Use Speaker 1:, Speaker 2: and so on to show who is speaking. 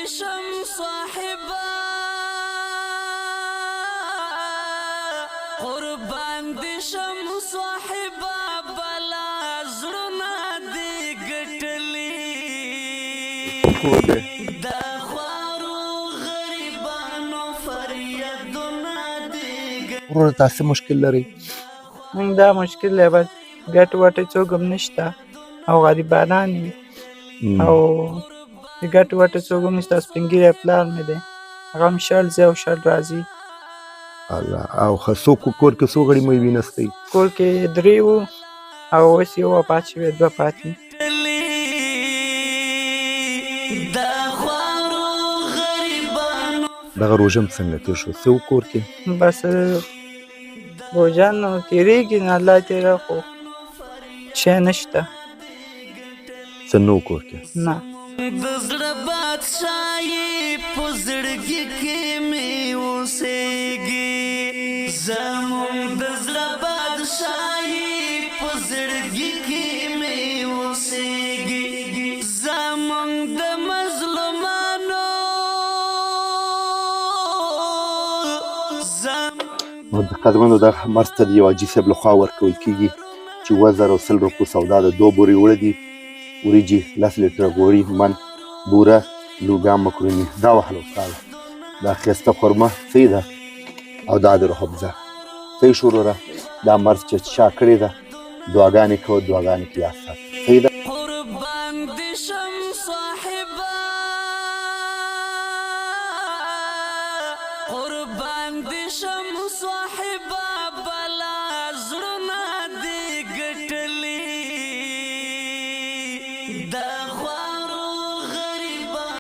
Speaker 1: دې شم صاحبه، قربان دې شم صاحبه، بلا زړونه دې ګټلي.
Speaker 2: کور دی.
Speaker 1: د خوارو غریبانو فریادونه دې.
Speaker 2: وروره، تاسو مشکل لرئ؟
Speaker 3: موږ دا مشکل دی، بس ګټه وټه څوک هم نشته او غریبانان یو او د ګټې وټې څوک هم نشته. سپین ږیری پلار مې دی، هغه هم 20 ځي او 20 راځي.
Speaker 2: الله، او ښه، څوک کور کې، څو غړي مو وینستئ؟
Speaker 3: کور کې درې وو او اوس یو وفات شوی، دوه پاتې.
Speaker 1: د خوارو غریبانو.
Speaker 2: دغه روژه هم څنګه تېر شو؟ څه و کور کې؟
Speaker 3: بس روژه نو تېرېږي نه، الله تېره، خو شی نشته.
Speaker 2: څه نه و کور کې؟
Speaker 3: نه.
Speaker 1: د زړه بادشاهي په زړګي کې مې اوسېږي، زمونږ د زړه بادشاهي په زړګي کې مې اوسېږي، زمونږ د مظلومانو
Speaker 2: نو د قدرمنو، دا مرسته د یو حاجي صاحب لخوا ورکول کېږي چې 7100 روپو سودا د دوه بورې اوړه دي، وریجې، 10 لیټره غوړي، من بوره، لوګا، مکروني. دا وهله استاده، دا ښایسته خرما صحیح ده او دا د روح افزا. صحیح شو وروره، دا مرسته چې چا کړې ده، دعاګانې کوه، دعاګانې کې یاد ساته. صحیح ده.
Speaker 1: قربان دې شم صاحبه، قربان دې شم صاحبه.